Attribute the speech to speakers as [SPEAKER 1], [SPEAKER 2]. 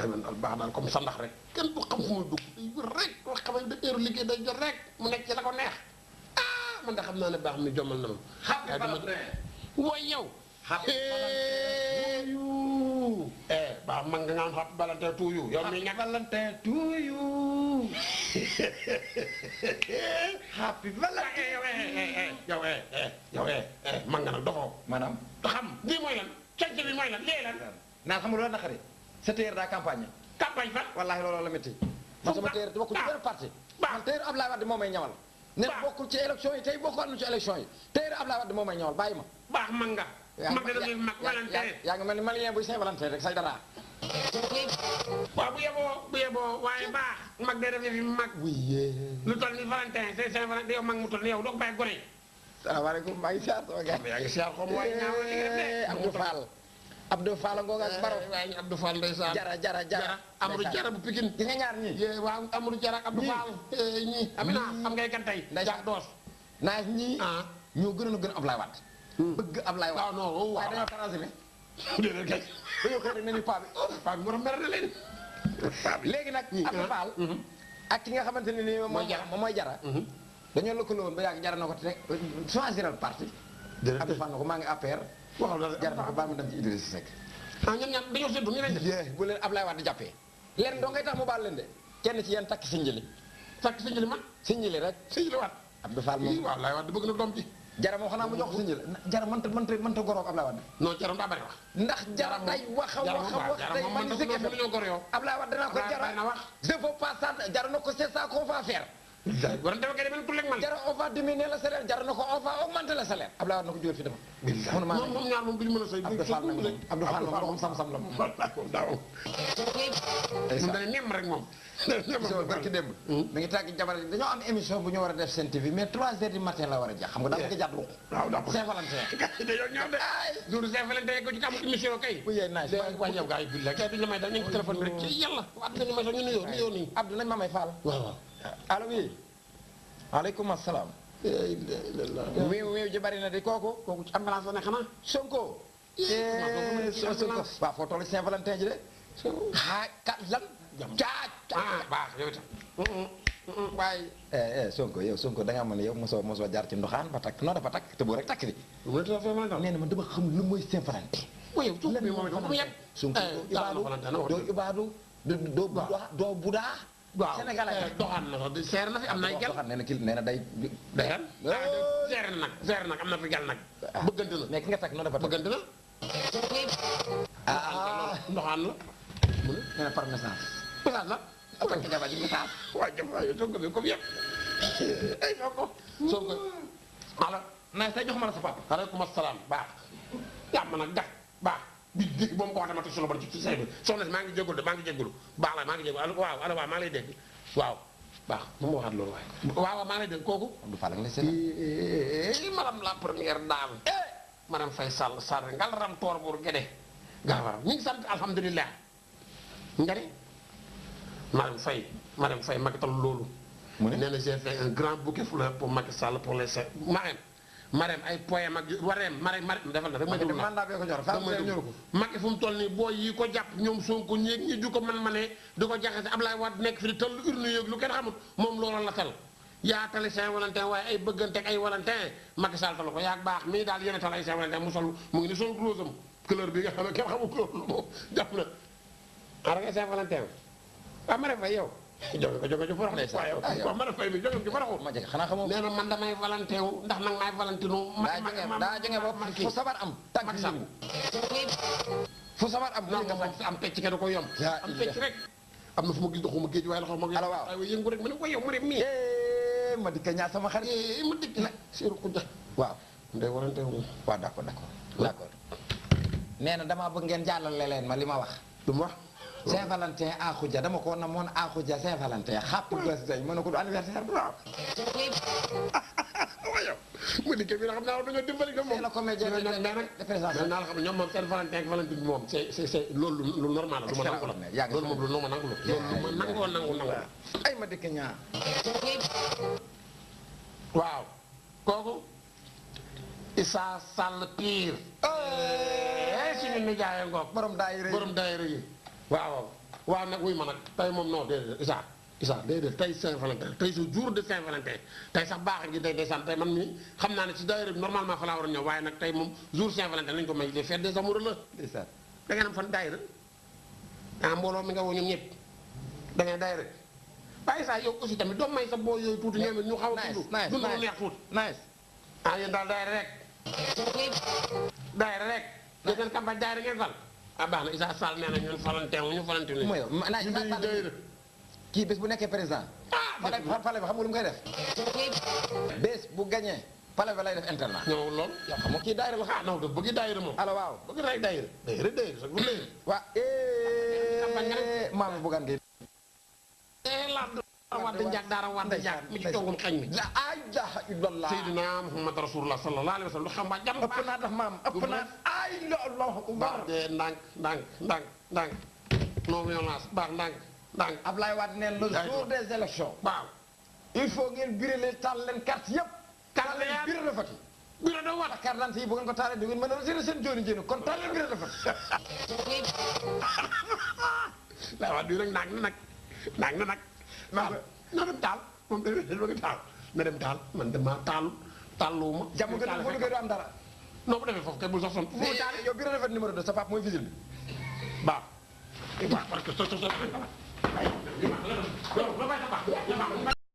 [SPEAKER 1] waaye man daal baax daal comme sa ndax rek kenn du xam fu muy dugg day wër rek wax xam ne heure liggéey day jot rek mu nekk ci la ko neex ah man da xam naa ne baax mi jommal na ma.
[SPEAKER 2] Happy Valentine.
[SPEAKER 1] waaye yow.
[SPEAKER 2] Happy Valentine.
[SPEAKER 1] baax man nga naan Happy Valentine to you yow mi ñàkk
[SPEAKER 2] Valentine to you. Happy Valentine.
[SPEAKER 1] yow man nga nag doxoo.
[SPEAKER 2] maanaam.
[SPEAKER 1] xam lii mooy lan cànc bi mooy lan lii lan.
[SPEAKER 2] naan xam nga loolu naqari. sa téer daa campagne.
[SPEAKER 1] campagne fan.
[SPEAKER 2] wallaahi looloo la métti. man sama téer bokkul ci benn parti. man téer Ablaye Wade moo may ñawal. ne bokkul ci élection yi tey bokkul na ci élection yi. téer Ablaye Wade moo may ñawal bàyyi ma.
[SPEAKER 1] baax man nga. mag nga def mag Valentine.
[SPEAKER 2] yaa ngi mel ni malien buy Saint-Valentin rek say dara.
[SPEAKER 1] waaw bu yeboo waaye baax mag day def fi mag. lu toll ni Valentine c'est Saint-Valentin yow mag mu toll ni yow doo ko bàyyi gone.
[SPEAKER 2] salaamaaleykum maa ngi siyaar sama gars.
[SPEAKER 1] yaa ngi siyaar xaw ma waaye ñaaw li nga def de.
[SPEAKER 2] Abdou Fall. Abdou Fall ngooga ak Baro.
[SPEAKER 1] waaye Abdou Fall ndeysaan.
[SPEAKER 2] jara
[SPEAKER 1] Amadou Jara bu Pikine.
[SPEAKER 2] gis nga ñaar ñii.
[SPEAKER 1] waaw Amadou Jara ak Abdou Fall. ñii Amina xam ngay kan tey.
[SPEAKER 2] ndeysaan
[SPEAKER 1] doos.
[SPEAKER 2] naa ñii. ñoo gënoon a gën Ablaye Wade. bëgg Ablaye Wade.
[SPEAKER 1] waaw non waaw
[SPEAKER 2] waaye dañoo transhumé.
[SPEAKER 1] déedéet kay.
[SPEAKER 2] dañoo xëy rek nañu paa bi.
[SPEAKER 1] paa bi moo tax mer na leen.
[SPEAKER 2] léegi nag Abdou Fall. ak ki nga xamante ne nii moom mooy Jara. dañoo lëkkaloo woon ba yàgg Jara na ko te choisiral parti. Abdou Fall na ko maa ngi APR.
[SPEAKER 1] waaw
[SPEAKER 2] Jara na ko baal ma dem ci Idrissa Seck.
[SPEAKER 1] ñoom ñaar dañoo séddu ñu leen def.
[SPEAKER 2] bu leen Ablaye Wade jàppee. leen doo ngay tax mu baal leen de. kenn ci yéen takk sinjili.
[SPEAKER 1] takk sinjili man.
[SPEAKER 2] sinjili rek.
[SPEAKER 1] sinjili waat.
[SPEAKER 2] Abdou Fall moom
[SPEAKER 1] waaw Ablaye Wade bëgg na doom ji.
[SPEAKER 2] Jara moom xanaa mu jox ko sinjili. Jara mënta goroog Ablaye Wade.
[SPEAKER 1] non Jara daa bari wax.
[SPEAKER 2] ndax Jara day wax tey man si
[SPEAKER 1] Jara
[SPEAKER 2] Ablaye Wade danaa ko Jara je veux pas ça Jara na ko c'est ça qu'on va faire.
[SPEAKER 1] war na kay demee ku lekk man.
[SPEAKER 2] Jara on va diminuer le salaire Jara na ko on va augmenter le salaire. Ablaye Wade na ko jógee fi dama.
[SPEAKER 1] moom ñaar moom duñu mën a sëy.
[SPEAKER 2] Abdou Fall moom sam-sam la moom.
[SPEAKER 1] moom dañu nemm rek moom.
[SPEAKER 2] so barki démb mi ngi tàgg jabar yi dañoo am émission bu ñu war a def Sen TV mais 3 heures du matin la war a jeex xam nga daa bëgg a jàpp
[SPEAKER 1] waaw daa
[SPEAKER 2] Saint-Valentin
[SPEAKER 1] dañoo ñëw de jour Saint-Valentin ko ci am émission kay
[SPEAKER 2] bu yee naaj
[SPEAKER 1] waaye yow gars yi bi la kay duñ la may dal ñu ngi téléphone bi rek ci yàlla waat nañu may sax ñu nuyoo nii
[SPEAKER 2] Abdou nañ ma may Fall
[SPEAKER 1] waaw
[SPEAKER 2] allo oui aleykum asalaam wiiw ji bari na de kooku
[SPEAKER 1] ci ambulance la ne xanaa
[SPEAKER 2] Sonko Sonko waaw foo toll Saint-Valentin ji de kat lan
[SPEAKER 1] baax yow itam
[SPEAKER 2] waaye Sonko da nga mën ne yow mosoo jaar ci ndoxaan ba takk non dafa takk te boo rek takk di nee na man dama xam lu mooy Saint-Valentin Sonko doo ibaadu doo budaa
[SPEAKER 1] waaw
[SPEAKER 2] Sénégal
[SPEAKER 1] doxaan na sax seer na fi am na ay gel
[SPEAKER 2] doxaan nee na day
[SPEAKER 1] seer nag am na fi gel nag bëggante na
[SPEAKER 2] mais ki nga takk noonu dafa
[SPEAKER 1] bëggante na ndoxaan la
[SPEAKER 2] nee na par message
[SPEAKER 1] la
[SPEAKER 2] takk jabar ji message
[SPEAKER 1] waaye jabar yow Sonko bi comme yëpp ay Sonko ala
[SPEAKER 2] naa say jox ma la sa papa
[SPEAKER 1] aleykum asalaam baax jàmm nag dak baax bi dégg boo ma ko wax dama teg solo bon ci say bi soxna si maa ngi jégalu de maa ngi jégalu baax la maa ngi jégalu waaw allo waaw maa ngi lay dégg waaw baax moom ma waxaat loolu waaye waaw maa ngi lay dégg kooku
[SPEAKER 2] Abdou Fall nga lay seet
[SPEAKER 1] madame la première dame madame Faye Sall Sall ngal ram toor buur gede gaawar ñu ngi sant alhamdulilah nga ne madame Faye Macky tal loolu nee na j'ai fait un grand bouquet fleur pour Macky Sall pour les Marème ay poème ak Marème defal na rek ma déglu
[SPEAKER 2] mandat bi ko ñor fa ñor ko
[SPEAKER 1] Macky fu mu toll nii boo yi ko jàpp ñoom Sonko ñeeg ñi du ko man-manee di ko jaxase Ablaye Wade nekk fi di tal urne yéeg lu kenn xamul moom loolu la tal yaa tali Saint-Valentin waaye ay bëggante ak ay Valentin Macky Sall tal ko yaa baax mii daal yéen a tal ay Saint-Valentin mu sol mu ngi ni sol rose am couleur bi nga xam ne kenn xamul couleur lu moom jàpp na ara nga Saint-Valentin waaw Marème Faye yow jóge ci farax waaw Marème Faye bi jóge ci faraxu
[SPEAKER 2] ma jege xanaa xamoo
[SPEAKER 1] nee na man damay Valentin wu ndax nag maay Valentino
[SPEAKER 2] daa jóge ba fu sabar am tànk si fu sabar am
[SPEAKER 1] non am pecc ke da ko yomb am pecc rek am na fu ma gis doxuma géej waaye la xaw ma
[SPEAKER 2] ala waaw
[SPEAKER 1] waaye yëngu rek ma ne ko yow Marème mii
[SPEAKER 2] ma dikk ñaar sama xarit
[SPEAKER 1] ma dikk nag Seydou Koudia
[SPEAKER 2] waaw
[SPEAKER 1] ndey Valentin wu
[SPEAKER 2] waaw d'accord nee na damaa bëgg ngeen jàllale leen ma li ma wax
[SPEAKER 1] lu mu wax
[SPEAKER 2] Saint-Valentin Akhuja dama ko namoon Akhuja Saint-Valentin happy birthday mën na ko du anniversaire waaw
[SPEAKER 1] waaw mu dikkee bi nga xam naa dañoo dimbali nga moom
[SPEAKER 2] la comédien
[SPEAKER 1] mais nag naa la xam ne ñoom moom seen Valentin ak Valentine bi moom c'est loolu lu normal la lu ma nangu la loolu moom lu ma nangu la loolu lu ma nangu
[SPEAKER 2] ay ma dikk ñaar
[SPEAKER 1] waaw kooku Issa Sall Pire suñu nijaay ngoog
[SPEAKER 2] borom daayira
[SPEAKER 1] yi waaw waaw nag wuy ma nag tey moom non déedéet Issa déedéet tey Saint-Valentin tey sa jour de Saint-Valentin tey sax baax gi day desaan tey man mi xam naa ne ci daayira bi normalement fa laa war a ñëw waaye nag tey moom jour Saint-Valentin lañ ko may les fêtes des amoureux la
[SPEAKER 2] ndeysaan
[SPEAKER 1] da ngeen am fan daayira mbooloo mi nga woo ñoom ñëpp da ngeen daayira waaye saa yow aussi tamit doo may sa boo yooyu tuuti ñoom it ñu xaw a dund lu neex tuuti
[SPEAKER 2] nice
[SPEAKER 1] yéen daal daayira rek daayira rek da ngeen campagne daayira ngeen fal baax na Issa Sall nee na ñun Valentin ñu Valentin
[SPEAKER 2] mooy yow daayira kii bés bu nekkee président pale bi xam nga lu mu koy def bés bu gagné pale ba lay def internat
[SPEAKER 1] ñëw loolu yow xam nga kii daayira la non daf bëgg daayira moom
[SPEAKER 2] alors waaw
[SPEAKER 1] bëgg rek daayira sax bu léegi
[SPEAKER 2] waa maam bugan gi
[SPEAKER 1] wadda njaag daara wadda njaag mi ci toogum xañ mi
[SPEAKER 2] la ilaha illallah
[SPEAKER 1] Seydina Muhammad Rasulullah sallallahu alayhi wa sallam lu xam ba jàmm
[SPEAKER 2] ëpp naa def maam ëpp naa ay la allahu akbar
[SPEAKER 1] de ndànk non violence baax ndànk
[SPEAKER 2] Ablaye Wade neen le jour des élections
[SPEAKER 1] waaw
[SPEAKER 2] il faut ngeen birale taal leen carte yëpp taal leen birale Fatick
[SPEAKER 1] biro da wat
[SPEAKER 2] carte d'identité yi bu ngeen ko taalee du ngeen mën a retiré seen jooni jéeni kon taal leen birale Fatick
[SPEAKER 1] la wax du rek naag na nag na dem taal moom da bëgg taal na dem taal man dama taaluma
[SPEAKER 2] jàmm gën a ko liggéey du am dara
[SPEAKER 1] non bu demee foofu kay bul sax son foo taal
[SPEAKER 2] yow birale Fatick numéro 2 sa pap mooy visile bi
[SPEAKER 1] baax parce que